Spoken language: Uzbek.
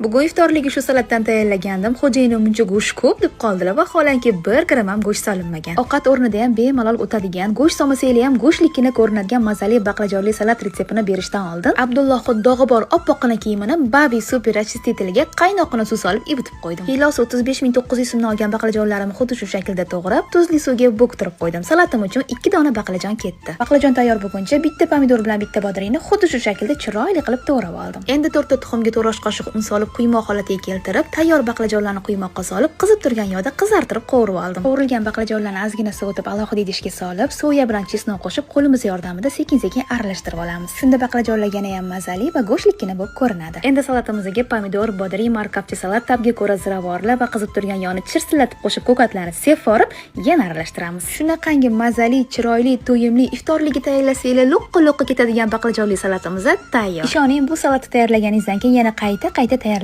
Bugun iftorligi shu salatdan tayyorlagandim. Xo'jayinim "Muncha go'sht ko'p", deb qoldilar. Vaholanki 1 gramm ham go'sht solinmagan. Ovqat o'rnida ham bemalol o'tadigan, go'sht solmasanglar ham go'shtlikina ko'rinadigan mazali baqlajonli salat retseptini berishdan oldin Abdullohni dog'i bor oppoqqina kiyimini Babi super очиститель iga qaynoqqina suv solib ivitib qo'ydim. Kilosi 35 900 so'mdan olgan baqlajonlarimni xuddi shu shaklda to'g'rab, tuzli suvga bo'ktirib qo'ydim. Salatim uchun 2 dona baqlajon ketdi. Baqlajon tayyor bo'lguncha bitta pomidor bilan bitta bodringni xuddi shu shaklda chiroyli qilib to'g'rab oldim. Endi to'rtta tuxumga 4 osh qoshiq un solib, quymoq holatiga keltirib, tayyor baqlajonlarni quymoqqa solib, qizib turgan yog'da qizartirib qovurib oldim. Qovurilgan baqlajonlarni ozgina sovutib, alohida idishga solib, soya bilan чеснок qo'shib, qo'limiz yordamida sekin-sekin aralashtirib olamiz. Shunda baqlajonlar yana ham mazali va go'shtlikkina bo'lib ko'rinadi. Endi salatimizga pomidor, bodring, markavchi salat, tabga ko'ra ziravorlar va qizib turgan yog'ni chirsillatib qo'shib, ko'katlarni sepib, yana aralashtiramiz. Shunaqangi mazali, chiroyli, to'yimli, iftorligi tayyorlasanglar lo'qqa-lo'qqa ketadigan baqlajonli salatimiz tayyor. Ishoning, bu salatni tayyorlaganingizdan keyin yana qayta-qayta tayyorlab